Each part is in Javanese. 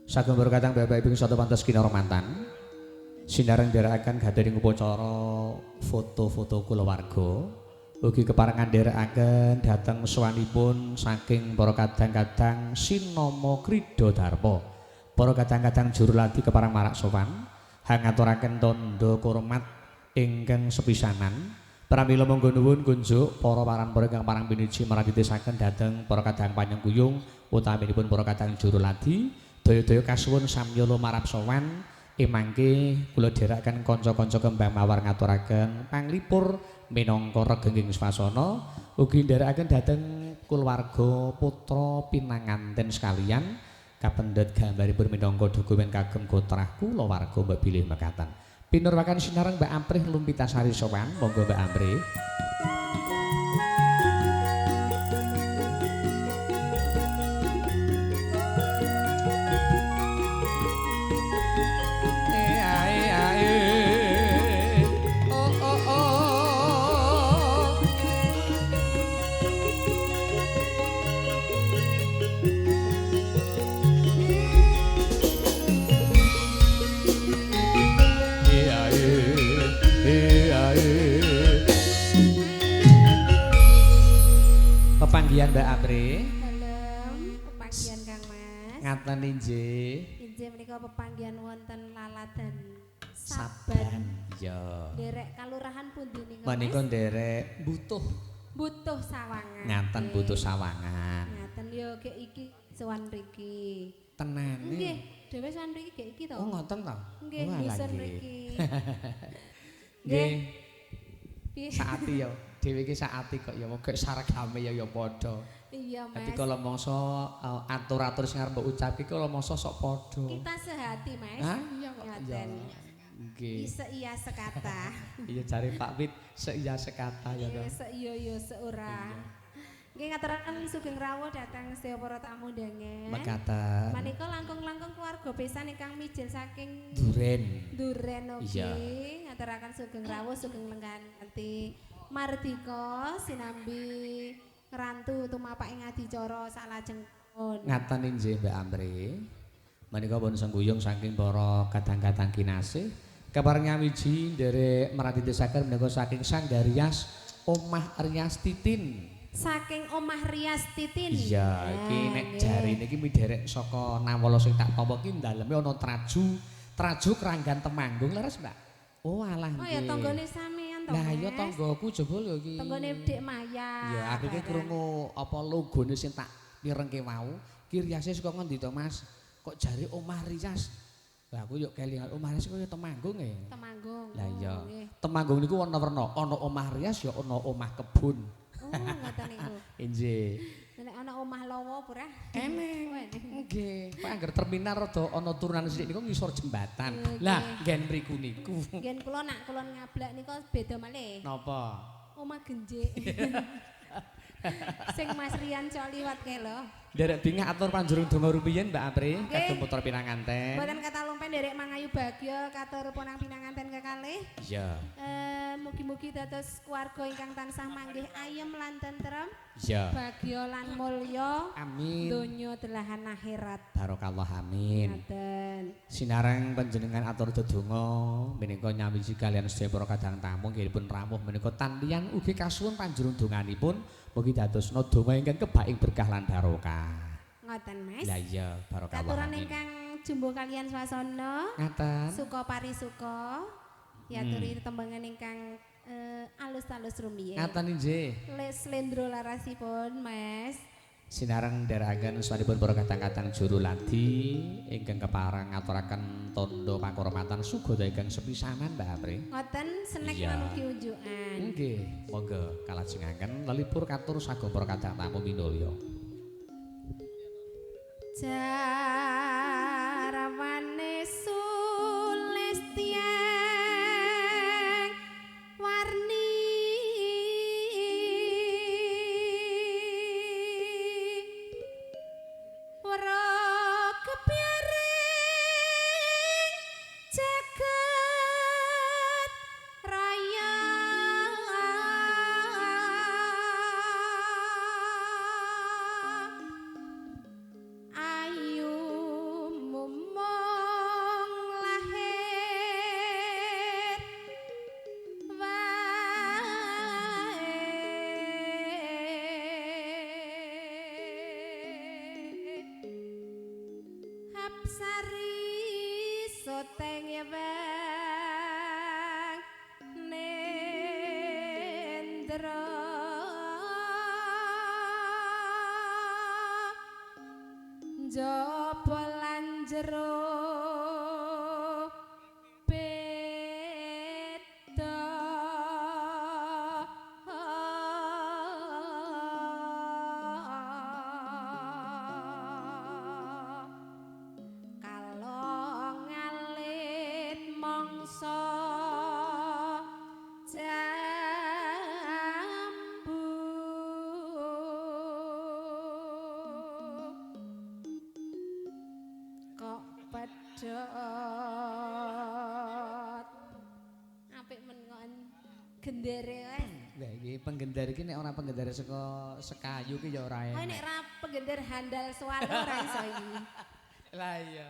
Sagung para kadang bapak ibu satu pantes kinara mantan. Sinareng nderekaken gadhaning upacara foto-foto kulawarga. Ugi keparengan nderekaken dhateng sowanipun saking para kadang-kadang Sinama Krida Darma. Para kadang-kadang juru ladi kepareng marak sowan hangaturaken tandha kurmat ingkang sepisanan. Pramila monggo nuwun kunjuk para paranpara ingkang parang piniji maraditesaken dhateng para kadang panyengkuyung utaminipun para kadang juru ladi. Daya-daya kasuwun samya lumarap sowan. Emangke kula dherekaken kanca-kanca kembang mawar ngaturaken panglipur minangka regengging swasana ugi nderekaken dhateng kulawarga putra pinanganten sekalian kapendhet gambaripun minangka dokumen kagem gotrah kulawarga mbok bilih mekaten. Pinurwaken sinareng Mbak Amprih Lumpitasari sowan, monggo Mbak Amprih. Pepanggihan Mbak Amri. Dalem pepanggihan Kang Mas. Ngaten inggih. Inggih menika pepanggihan wonten Laladan Saban. Iya. Nderek kalurahan pundi nika? Menika nderek Butuh. Butuh Sawangan. Ngaten Butuh Sawangan. Ngaten yo gek iki sowan mriki. Tenane. Nggih, dhewe sowan mriki gek iki to. Oh ngoten to. Nggih, dusun mriki. Nggih. Saati yo. Dhewe iki saati kok ya wong gek saragame ya ya padha. Iya, Mas. Dadi kala mangsa atur-atur sing arep mbok ucapke kala mangsa sok padha. Kita sehati, Mas. Ha iya kok. Iya. Nggih. Seiya sekata. Iya jare Pak Wit seiya sekata ya to. Seiya ya seora. Nggih ngaturaken sugeng rawuh dhateng sedaya para tamu undangan. Mekaten. Menika langkung-langkung keluarga besan ingkang mijil saking Duren. Duren ugi ngaturaken sugeng rawuh sugeng lenggahan kanthi mardika sinambi ngrantu tumapak ing adicara salajengipun. Ngaten inggih Mbak Amri. Menika pun sengguyung saking para kadang-kadang kinasih. Kepareng nyawiji nderek meratitesaken menika saking Sanggar Rias Omah Rias Titin. Saking Omah Rias Titin. Iya, iki nek jarine iki midherek saka Nawala sing tak tampa ki daleme ana traju, traju Keranggan Temanggung leres, Mbak. Oh alah nggih. Oh ya tanggane sampean to. Lah iya tanggaku jebul ya iki. Tanggane Dik Maya. Iya, aku iki krungu apa logone sing tak pirengke wau, ki riase saka ngendi to, Mas? Kok jare Omah Rias? Lah aku yo kelingan Omah Rias kaya Temanggung e. Temanggung. Lah iya. Temanggung niku werna-werna, ana Omah Rias ya ana Omah Kebun. Oh, ngoten niku. Inggih. Nek ana omah lawa apa ora? Eneng. Nggih. Pak angger terminal rada ana turunan sithik niku ngisor jembatan. Lah, nggen mriku niku. Nggen kula nak kula ngablak niku beda malih. Napa? Omah Genjik. Sing Mas Rian cok liwat kae lho. Nderek bingah atur panjurung donga rumiyin Mbak Apri kagem putra pinanganten. Mboten katalumpen nderek mangayu bagya katur ponang pinanganten kekalih. Iya. Mugi-mugi dados keluarga ingkang tansah manggih ayem lan tentrem. Iya. Bagya lan mulya. Amin. Donya delahan akhirat. Barokallah amin. Ngaten. Sinareng panjenengan atur dedonga menika nyawiji kalian sedaya para kadang tamu nggih pun rawuh menika tanlian ugi kasuwun panjurung donganipun mugi dadosna donga ingkang kebak ing berkah lan barokah. Ngoten Mas. Lah iya barokallah. Katuran ingkang jumbuh kalian swasana. Ngaten. Suka parisuka. Diaturi tembangan ingkang alus-alus rumiyin. Ngaten inggih. Slendro larasipun Mas. Sinareng nderekaken swanipun para kadang-kadang juru ladi ingkang kepareng ngaturaken tandha pakurmatan sugada ingkang sepisanan Mbak Apri. Ngoten senek lan ugi unjukan. Nggih, monggo kalajengaken lelipur katur sagung para kadang tamu minulya. Jarawane sulistyang warni wara kepiring jagat raya ayu Sari soteng weng nendra njaba lan jero beda kalong alit mangsa jambu kok pedhot apik men kok gendere wes. Lah iki penggendar iki nek ora penggendar saka sekayu ki ya ora Oh enak. nek ra penggendar handal suwalo ora iso iki. Lah iya.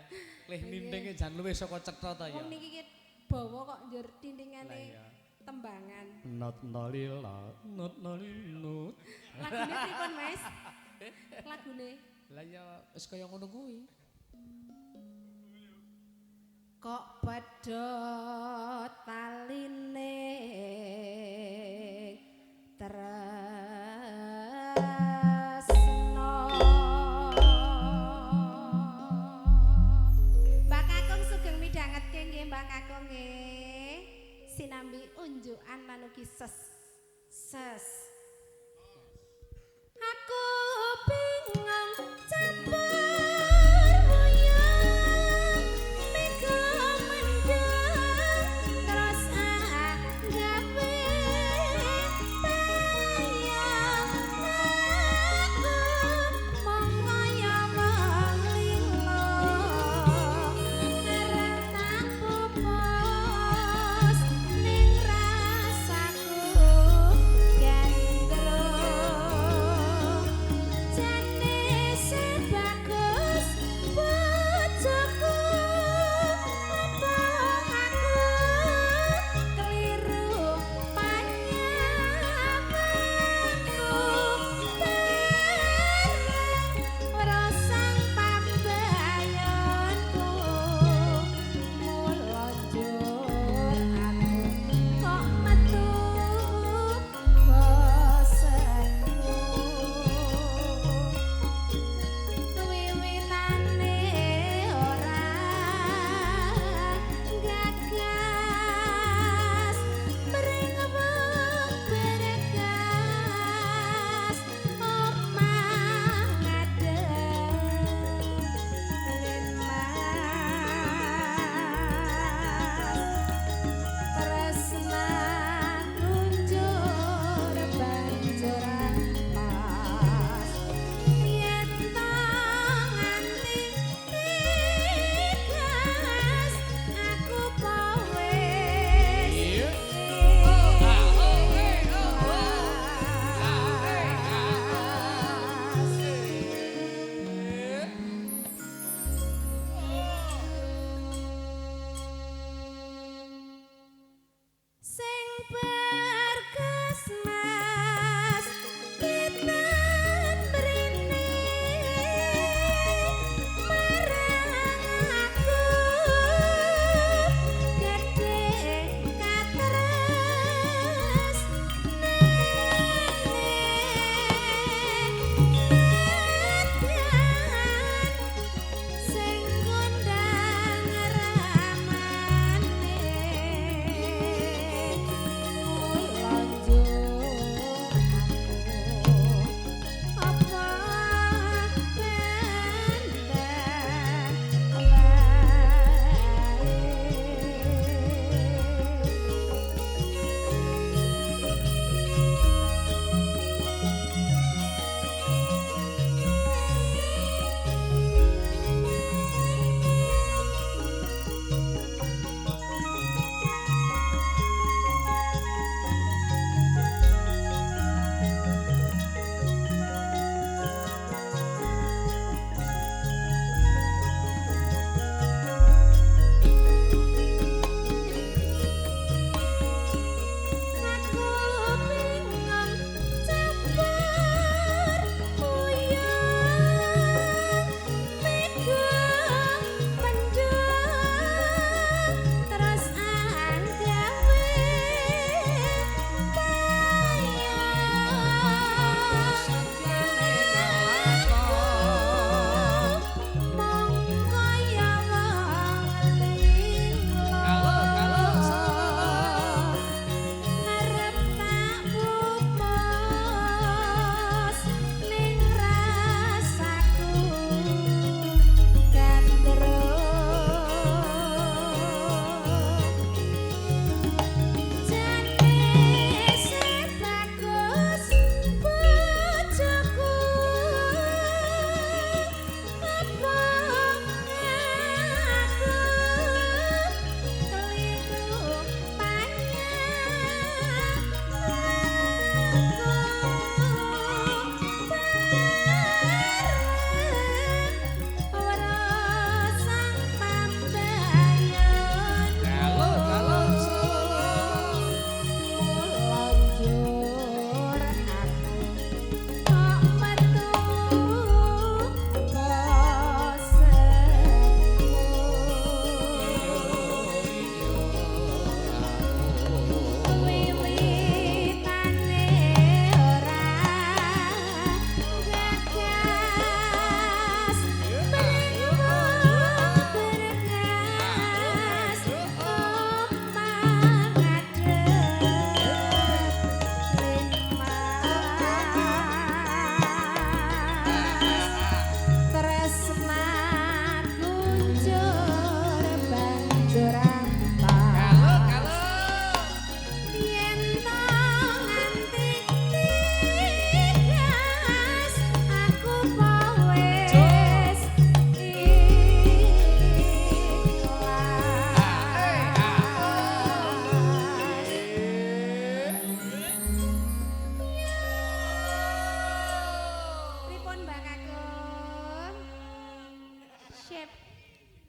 Lih nindinge jan luwih saka cetha ta ya. Wong niki ki bawa kok njur Lah tintingane iya. tembangan. Not nolila, not nolinut. Lagune pripun, Mas? Lagune Lah ya wis kaya ngono kuwi. kok pedhot taline tresno. Mbak Kakung sugeng midhangetke nggih Mbak Kakung nggih. Sinambi unjukan lan ugi ses ses. Aku bingung campur wuyung mega mendung terus anggape tayang aku mung kaya wong lila arep tak pupus ning rasaku gandeng.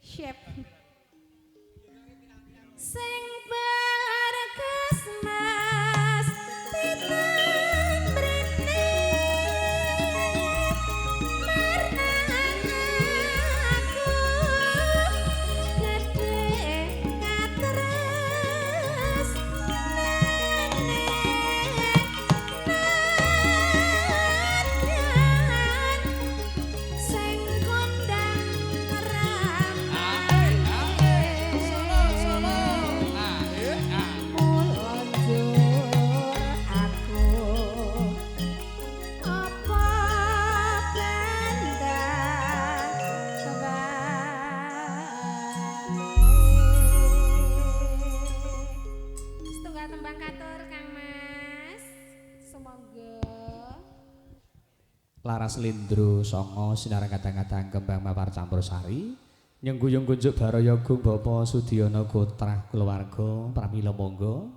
Siap. Sing berkes mas titen mrene marang aku gedhe katres nene nadyan sing kondang ramane mulonjur aku apa bandar wae. Setunggal tembang katur Kang Mas, sumangga. Laras Lindro Songo sinareng kadang-kadang kembang mawar campur sari nyengguyung kunjuk baraya gung Bapak Sudiono Gotrah keluarga pramila monggo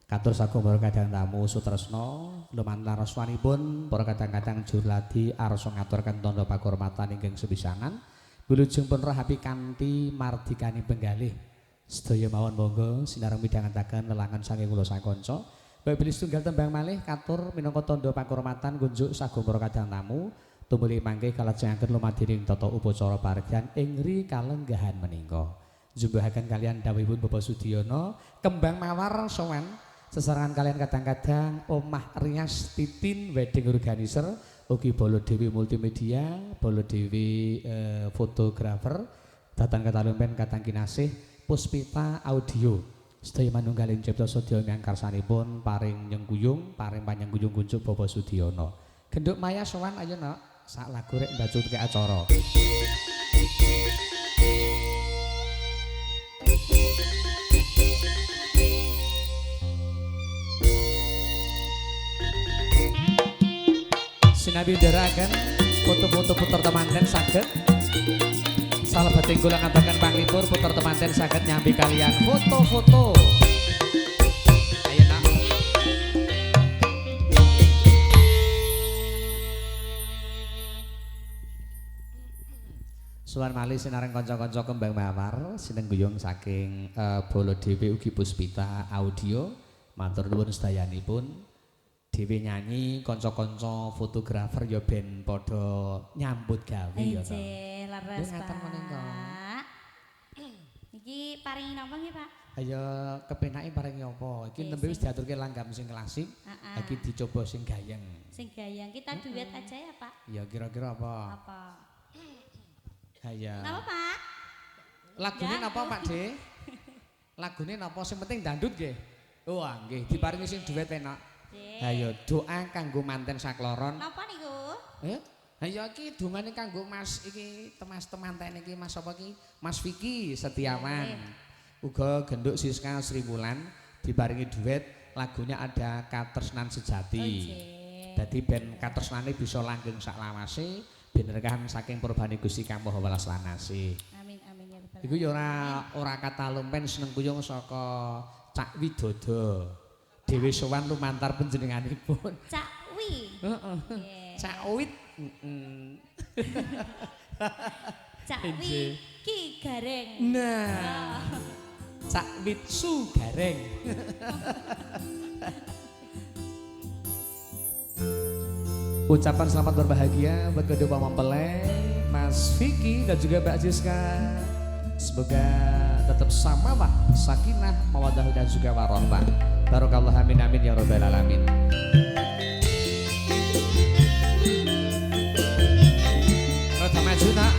katur sagung para kadang tamu sutresna lumantar asmanipun para kadang-kadang jurladi arsa ngaturaken tandha pakurmatan ingkang sepisanan wilujeng pun rahapi kanthi mardikani penggalih sedaya mawon monggo sinareng midhangetaken lelangan saking kula sakanca. Baik bilih setunggal tembang malih katur minangka tandha pakurmatan kunjuk sagung para kadang tamu tumuli mangke kalajengaken lumadiring tata upacara paregyan ing ri kalenggahan menika. Jumbuhaken kalian dawuhipun Bapak Sudiono kembang mawar sowan sesarengan kalian kadang-kadang Omah Rias Titin Wedding Organizer ugi Bolo Dewi Multimedia, Bolo Dewi fotografer dhateng katalumpen katang kinasih Puspita Audio. Sedaya manunggaling cipta sedaya mangkarsanipun paring nyengkuyung, paring panyengkuyung kunjuk Bapak Sudiono. Genduk Maya sowan ayo nak sak lagu rek mbacutke acara. Sinabi ndherekaken foto-foto puter temanten saged salebeting kula ngataken panglipur puter temanten saged nyambi kalian foto-foto. Ayo nak. Suwan malih sinareng kanca-kanca kembang mawar sinengguyung saking Bolo Dewi ugi Puspita Audio matur nuwun sedayanipun. Dewi nyanyi kanca-kanca fotografer ya ben padha nyambut gawe ya to. Nggih, leres ngaten menika. Pak. Niki paringi napa nggih, Pak? Ayo kepenake paringi apa? Iki nembe wis diaturke langgam sing klasik, iki dicoba sing gayeng. Sing gayeng kita duet aja ya, Pak. Ya kira-kira apa? Apa? Ayo. Napa, Pak? Lagune napa, Pak De? Lagune napa sing penting dangdut nggih? Wah, nggih diparingi sing duet enak. Ayo doa kanggo manten sakloron. Napa niku? Ayo iki dongane kanggo Mas iki temas temanten iki Mas apa iki? Mas Vicky Setiawan. Uga genduk Siska Sri Wulan diparingi duet lagunya ada Katresnan Sejati. Dadi ben katresnane bisa langgeng sak lawase ben rekahan saking purbane Gusti Kang Maha Welas lan Asih. Amin amin ya rabbal. Iku ya ora katalumpen seneng kuyung saka Cak Widodo. Dewi sowan lumantar panjenenganipun. Cak Wi. Heeh. Cak Wit. Cak Wi Ki Gareng. Nah. Cak Witsu Gareng. Ucapan selamat berbahagia buat kedua mempelai, Mas Vicky dan juga Mbak Siska. Semoga tetap sama lah, sakinah, mawaddah dan juga warahmah. Barokallah amin amin ya rabbal alamin. Rada maju nak.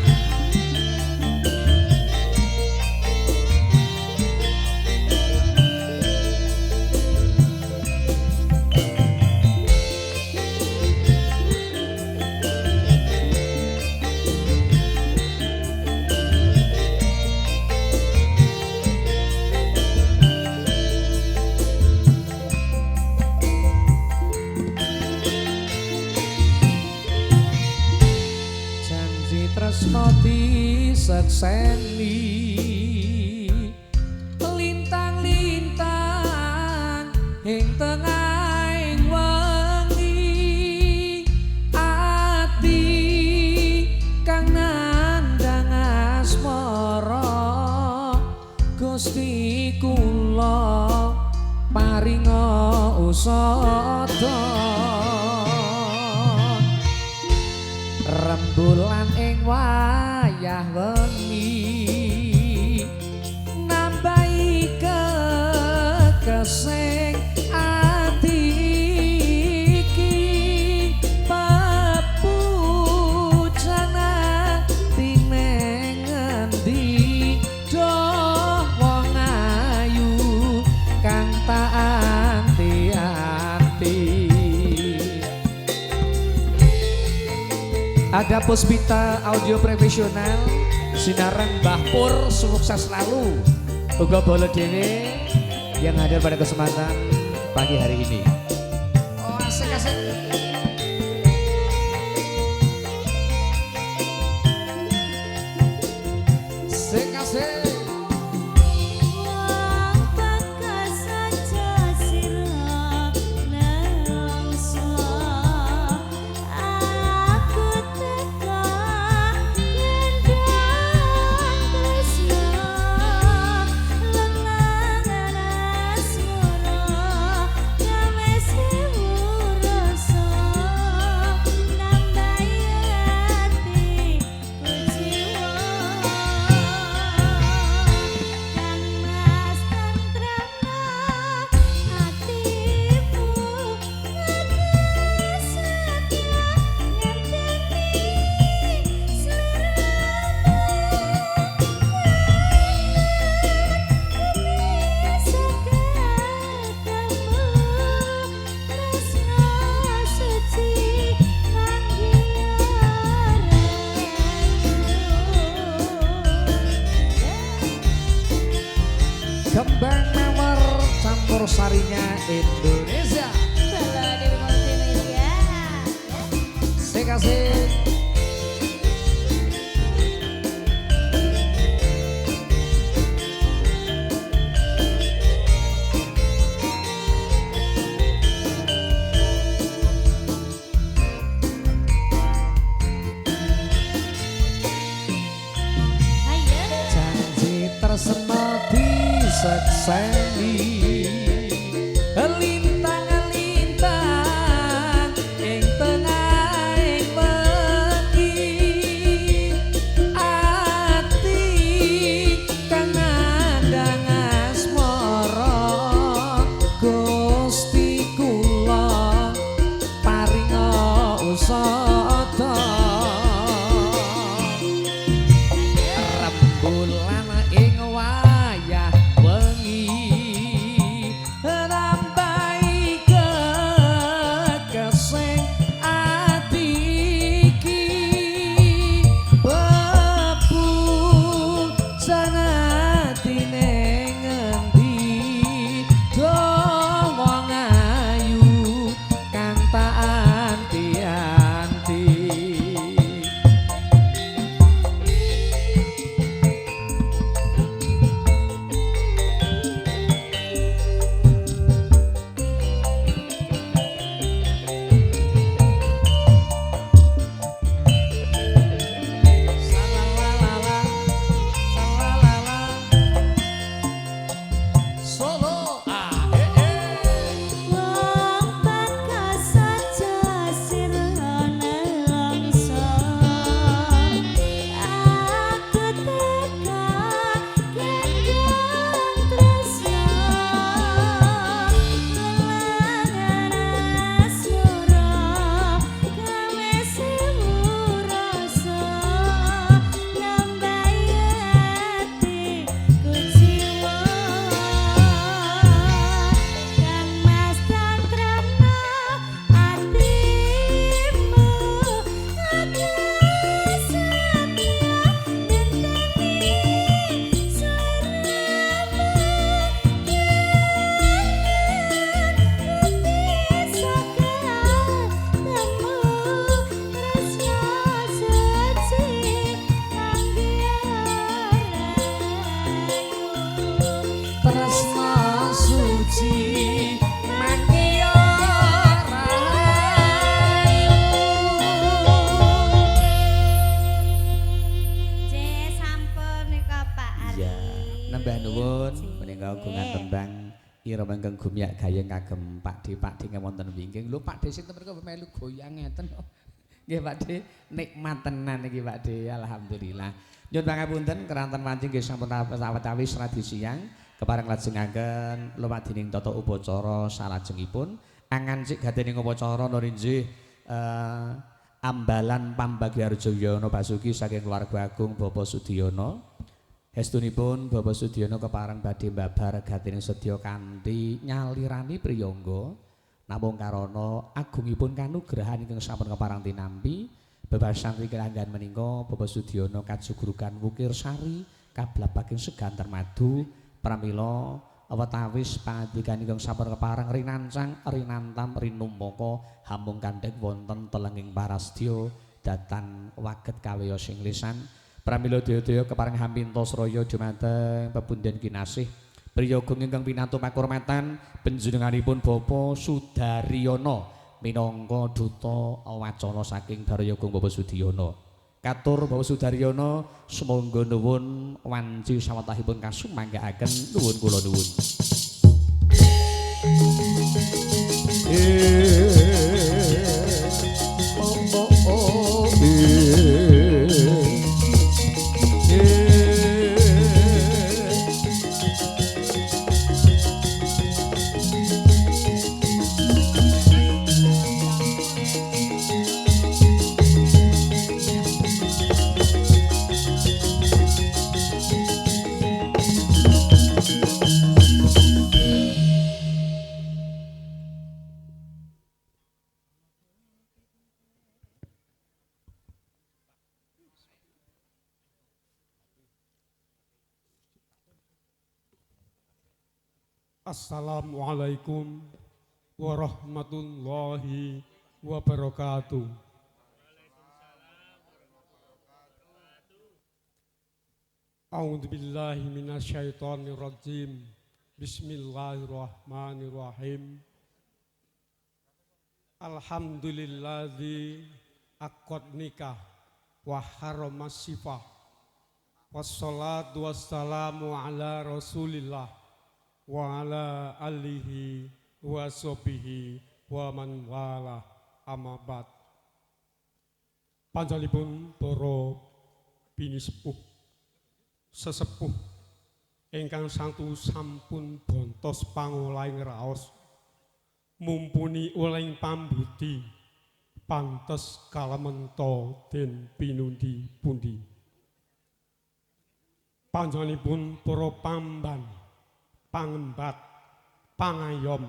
Tresno disekseni lintang-lintang ing tengahing wengi ati kang nandhang asmara. Gusti kula paringa usada rembulan ing wayah wengi nambahi kekesing ati iki pepujana tineng ngendi doh wong ayu kang tak anti-anti. Ada Puspita Audio Profesional Sinareng Mbah Pur, sukses selalu. Uga bolo dhewe yang hadir pada kesempatan pagi hari ini. Oh, asik asik. Asik asik. Wong tegas aja sira nelongso, aku teka gendang tresno lengan asmara gawe sewu rasa nambahi ati kuciwa kang mas tentremno atimu aku setia ngenteni sliramu bisa ketemu tresno suci manggihareku. Kembang mawar campur sarinya Indonesia. Bala Dewi Multimedia. Asik asik. Ayo. Janji tresno disekseni lintang-lintang ing tengahing wengi ati kang ngandhang asmara Gusti kula paringa usada rembulan ing wayah wengi nambahi kekesing ati iki pepujana atine ngendi doh wong ayu kang tak anti-anti. Salalala, salalala. Nembah nuwun menika gungan tembang irama ingkang gumyak gayeng kagem Pak D Pak D wonten wingking. Lho Pak D sinten mriku melu goyang ngeten. Nggih Pak D, nikmat tenan iki Pak D, alhamdulillah. Nyuwun pangapunten keranten wanci nggih sampun sawetawis radi siang kepareng lajengaken lumadining tata upacara salajengipun angancik gadening upacara nurinjih ambalan Pambagyaharja Yono Basuki saking keluarga agung Bapak Sudiyono. Hestunipun Bapak Sudiyono kepareng badhe mbabar gatining sedya kanthi nyalirani priyangga namung karana agungipun kanugrahan ingkang sampun kepareng tinampi bebasan kelanggan menika Bapak Sudiyono kajugrugan wukir sari kablabaking seganten madu pramila wetawis pangandikan ingkang sampun kepareng rinancang rinantam rinumpaka hamung kandhek wonten telenging parasdya datan waget kawiyos ing lisan. Pramila daya-daya kepareng hampinta sraya dumateng pepunden kinasih priyaga ingkang pinantu pakurmatan panjenenganipun Bapak Sudaryono minangka duta wacana saking Baraya Agung Bapak Sudiyono. Katur Bapak Sudaryono sumangga nuwun wanci sawetahipun kasumanggaaken nuwun kula nuwun. Assalamualaikum warahmatullahi wabarakatuh. A'udzubillahi minasyaitonirrajim. Bismillahirrahmanirrahim. Alhamdulilladzi aqad nikah wa harrama sifah. Wassalatu wassalamu ala Rasulillah wa ala alihi wa sahbihi wa man wala amma ba'd. Panjalipun para pinisepuh sesepuh ingkang santu sampun bontos pangolahing raos mumpuni oleh pambudi pantes kalamenta den pinundi pundi. Panjenenganipun para pamban, pangembat, pangayom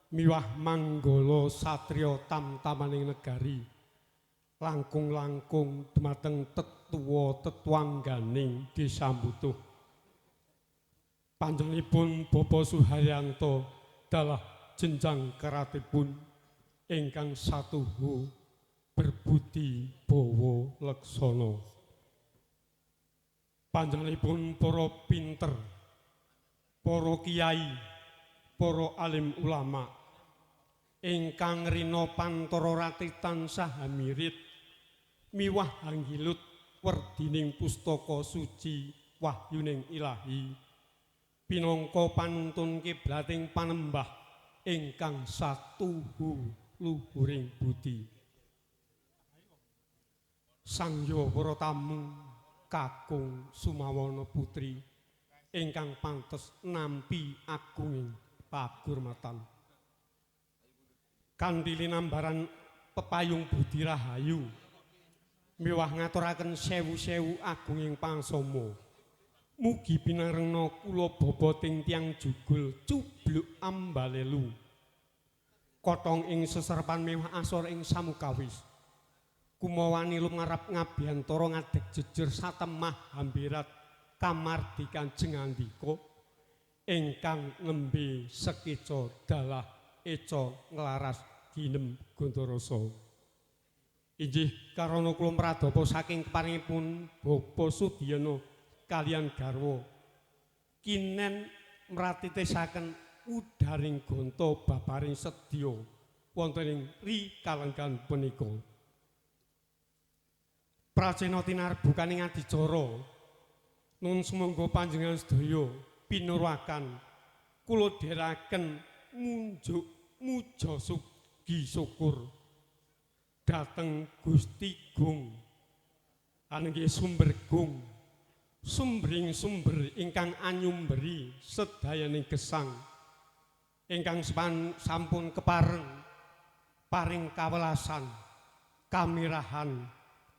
miwah manggala satriya tamtamaning negari langkung-langkung dumateng tetuwa tetuangganing desa Butuh. Panjenenganipun Bapak Suharyanto dalah jenjang keratipun ingkang satuhu berbudi bawa laksana. Panjenenganipun para pinter, para kiai, para alim ulama ingkang rina pantara rati tansah hamirit miwah hanggilut werdining pustaka suci wahyuning ilahi pinangka panuntun kiblating panembah ingkang satuhu luhuring budi. Sangya para tamu kakung Sumawana putri ingkang pantes nampi agunging pagurmatan. Kanthi linambaran pepayung budi rahayu miwah ngaturaken sewu-sewu agunging pangsama. Mugi pinarengna kula boboting tiyang jugul cubluk ambalelu. Kotong ing seserpan mewah asor ing samukawis. Kumawani lumarap ngabiyantara ngadeg jejer satemah hambirat kamardikan jengandika ingkang nembe sekeca dalah eca nglaras ginem gondorasa. Inggih karana kula mradapa saking keparingipun Bapak Sudiyono kalian garwa kinen mratitesaken udaring gonta babaring sedya wonten ing ri kalenggan punika. Pracena tinarbukaning adicara Nun sumangga panjenengan sedaya pinurwakan kula dheraken munjuk muja sugi syukur dhateng Gusti Gung anenggih sumber gung sumbering sumber ingkang anyumberi sedayaning gesang ingkang sampun kepareng paring kawelasan kamirahan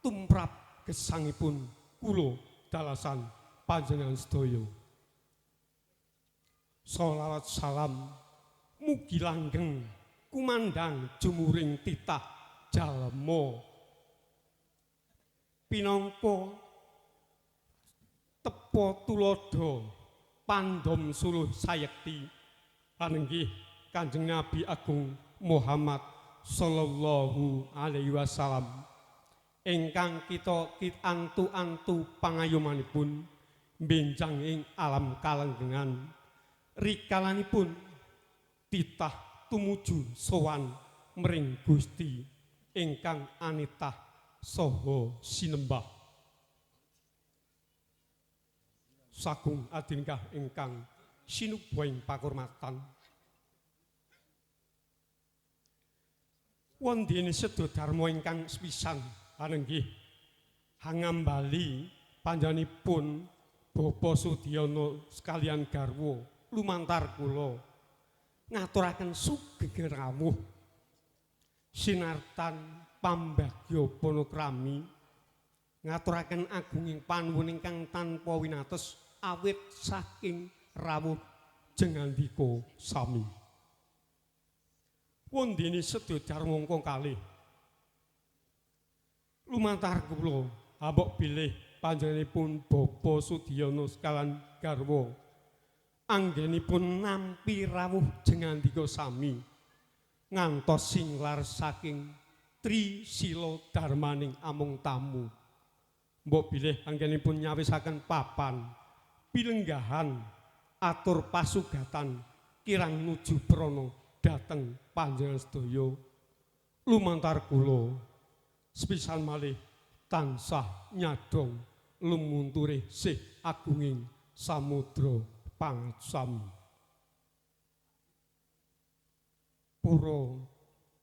tumrap gesangipun kula dalasan panjenengan sedaya. Sholawat salam mugi langgeng kumandhang jumuring titah jalma pinangka tepa tuladha pandom suluh sayekti panenggih Kanjeng Nabi Agung Muhammad sallallahu alaihi wasallam ingkang kita antu-antu pangayomanipun benjang ing alam kalenggengan rikalanipun titah tumuju sowan mring Gusti ingkang anitah saha sinembah. Sagung adinggah ingkang sinuba ing pakurmatan wondene seda dharma ingkang sepisan panenggih hangambali panjenenganipun Bapak Sudiyono sekalian garwa lumantar kula ngaturaken sugeng rawuh sinartan pambagya panakrami ngaturaken agunging panuwun ingkang tanpa winates awit saking rawuh jengandika sami. Wondene sedya dharma angka kalih lumantar kula ambok bilih panjenenganipun Bapak Sudiyono sekalian garwa anggenipun nampi rawuh jengandika sami ngantos singlar saking Tri Sila Dharmaning amung tamu. Mbok bilih anggenipun nyawisaken papan pilenggahan atur pasugatan kirang nuju prana dhateng panjenengan sedaya lumantar kula sepisan malih tansah nyadong lumunture sih agunging samudra pangaksami. Para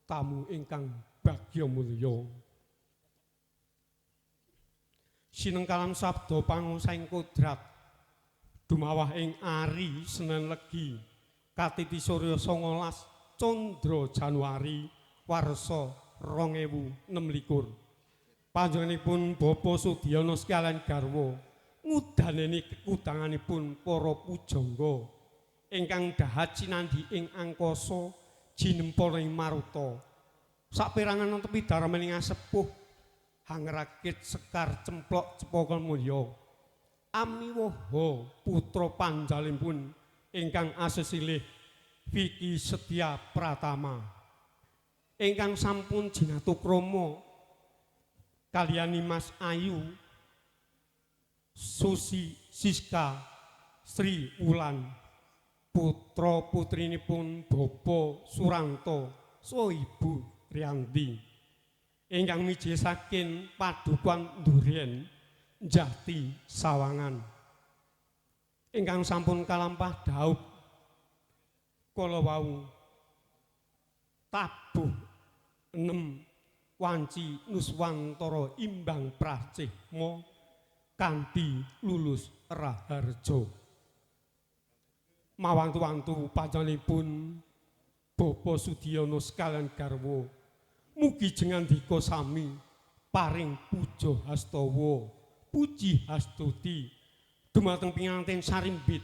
tamu ingkang bagya mulya, sinengkalan sabda pangusaing kodrat dumawah ing ari Senen Legi katiti surya 19 Candra Januari warsa 2026 panjenenganipun Bapak Sudiyono sekalian garwa ngudaneni kekudanganipun para pujangga ingkang dahat cinandhi ing angkasa jinempala ing maruta saperangan netepi darmaning asepuh hangrakit sekar cemplok cepaka mulya amiwaha putra panjalipun ingkang asesilih Vicky Setia Pratama ingkang sampun jinatu krama kaliyan Mas Ayu Susi Siska Sri Wulan putra putrinipun Bapak Suranto saha Ibu Rianti ingkang miji saking Padukuhan Duren Jati Sawangan ingkang sampun kalampah dhaup kala wau tabuh 6 wanci nuswantara imbang pracihma kanthi lulus raharja. Mawantu-wantu panjenenganipun Bapak Sudiyono sekalian garwa mugi jengandika sami paring puja hastawa puji hastuti dumateng pinganten sarimbit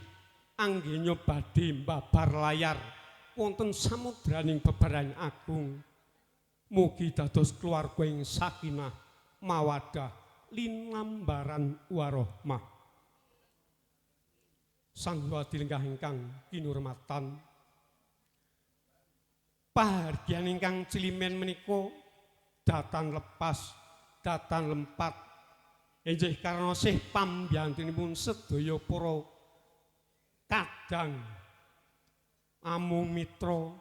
anggenya badhe mbabar layar wonten samudraning bebaran agung. Mugi dados keluarga ing sakinah mawadah linambaran warahmah. Sang Hyang Adilenggah ingkang kinurmatan, pahargyan ingkang cilimen menika datan lepas datan lempat inggih karena sih pambiyantunipun sedaya para kadang amung mitra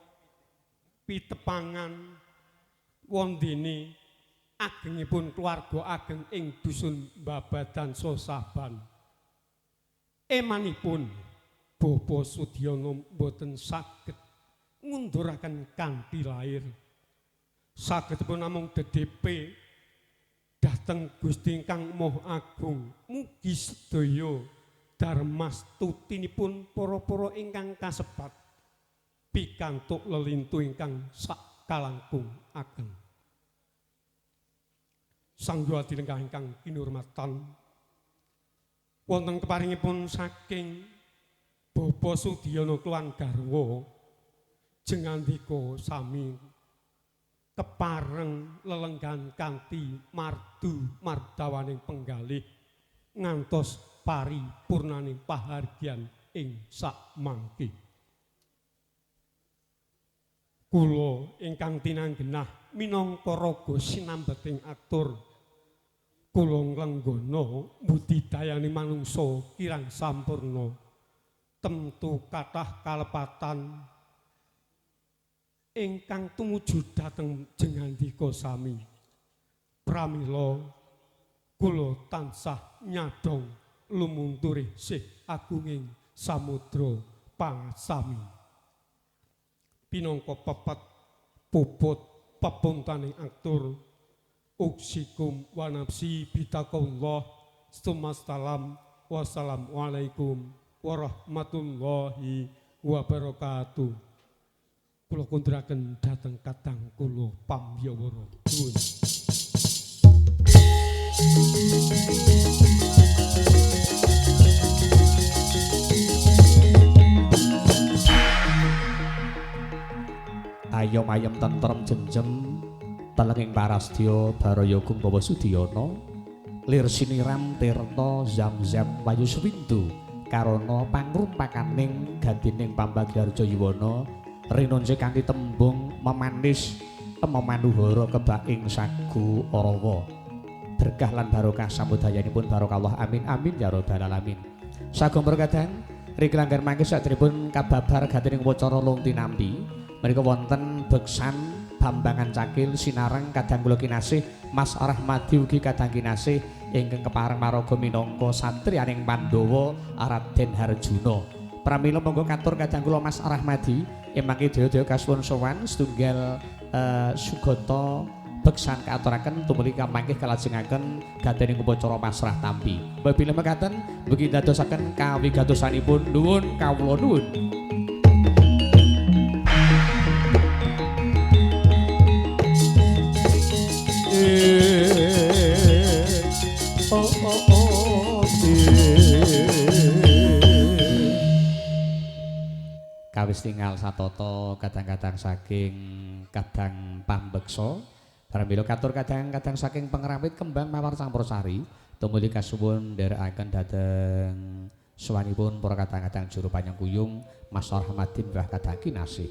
pitepangan wondene agengipun keluarga ageng ing dusun Babadan Sosaban. Emanipun Bapak Sudiana mboten saged ngunduraken kanthi lair. Sagedipun namung dedepe dhateng Gusti ingkang Maha Agung. Mugi sedaya dharmastutinipun para-para ingkang kasebat pikantuk lelintu ingkang sakalangkung ageng. Sang Hyang Adilengkah ingkang kinurmatan, wonten keparingipun saking Bapak Sudiana kluwan garwa jengandika sami kepareng lelenggan kanthi mardu mardawaning penggalih ngantos paripurnaning pahargyan ing sakmangke. Kula ingkang tinanggenah minangka raga sinambeting atur, kula nglenggana budidayane manungsa kirang sampurna, temtu kathah kalepatan ingkang tumuju dhateng jengandika sami. Pramila kula tansah nyadhong lumunturi sih agunging samudra pangasami. Pinangka pepet puput pepuntaning atur, uksikum wa nafsi bitaqallah sumastalam wassalamualaikum warahmatullahi wabarakatuh. Kula kunduraken dhateng kadang kula pamyawara. Nuwun. Ayom ayem tentrem jenjem telenging parasdya baraya Gung Bawa Sudiana lir siniram tirta zam-zam wayu swindu karana pangrumpakaning gadining pambagyarja yuwana rinonce kanthi tembung memanis memanuhara kebak ing sagu arawa. Berkah lan barokah samudayanipun barokallah amin amin ya rabbal alamin. Sagung perkadang riki langgar mangke sadèrèngipun kababar gadining upacara lung tinampi menika wonten beksan Bambangan Cakil sinareng kadang kula kinasih Mas Rahmadi ugi kadang kinasih ingkang kepareng maraga minangka satriyaning Pandhawa Raden Harjuna. Pramila monggo katur kadang kula Mas Rahmadi emangke daya-daya kasuwun sowan setunggal sugata beksan kaaturaken tumuli kamangkih kalajengaken gadening upacara pasrah tampi. Bilih mekaten mugi dadosaken kawigatosanipun nuwun kawula nuwun. Kawis tinggal satata kadang-kadang saking kadang pambeksa pramila katur kadang-kadang saking pengrawit kembang mawar campursari tumuli kasuwun nderekaken dhateng sowanipun para kadang-kadang juru panyengkuyung Mas Rahmadi mbah kadang kinasih.